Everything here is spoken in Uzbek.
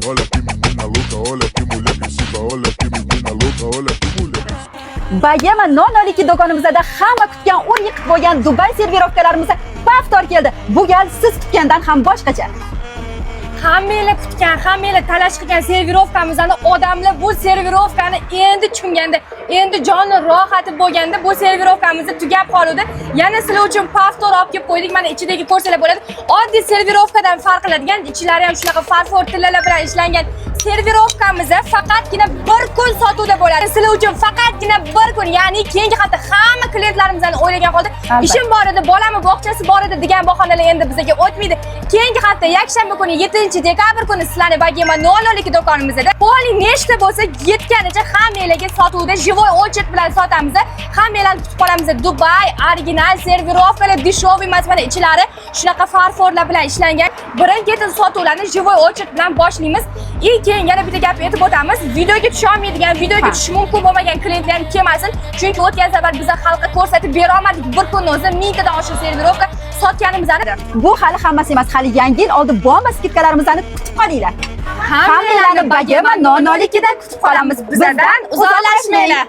Olha que menina louca, olha que mulher agressiva, olha que menina louca, olha que mulher agressiva. Bogema 002 do'konimizda hamma kutgan, ur yiqit bo'lgan Dubay сервировка larimiz повтор keldi. Bu gal siz kutgandan ham boshqacha. Hammanglar kutgan, hammanglar talash qilgan сервировка mizni odamlar bu сервировка ni endi tushunganda, endi joni rohati bo'lganda, bu сервировка miz tugab qoluvdi. Yana sizlar uchun повтор olib kelib qo'ydik. Mana, ichidagi ko'rsalar bo'ladi. Oddiy сервировка dan farq qiladigan, ichlari ham shunaqa farfor tillalar bilan ishlangan сервировка miz faqatgina bir kun sotuvda bo'ladi. Sizlar uchun faqatgina bir kun, ya'ni keyingi hafta hamma klientlarimizni o'ylagan holda, ishim bor edi, bolamni bog'chasi bor edi degan bahonalar endi bizga o'tmaydi. Keyingi hafta yakshanba kuni, 7 dekabr kuni sizlarni Bogema 002 do'konimizda полный nechta bo'lsa yetganicha hammanglarga sotuvda живой очередь bilan sotamiz. Hammanglarni kutib qolamiz. Dubay original сервировка lar дешевый emas, mana, ichlari shunaqa farforlar bilan ishlangan. Birin-ketin sotuvlarni живой очередь bilan boshlaymiz. И keyin yana bitta gap aytib o'tamiz. Videoga tusha olmaydigan, videoga tushishi mumkin bo'lmagan klientlar ham kelmasin. Chunki o'tgan safar biza xalqqa ko'rsatib bera olmadik. Bir kunni o'zida mingtadan oshiq сервировка sotganimizni. Bu hali hammasi emas, hali yangi yil oldi bomba скидка larimizni kutib qolinglar. Hammanglarni Bogema 002 da kutib qolamiz. Bizdan uzoqlashmanglar.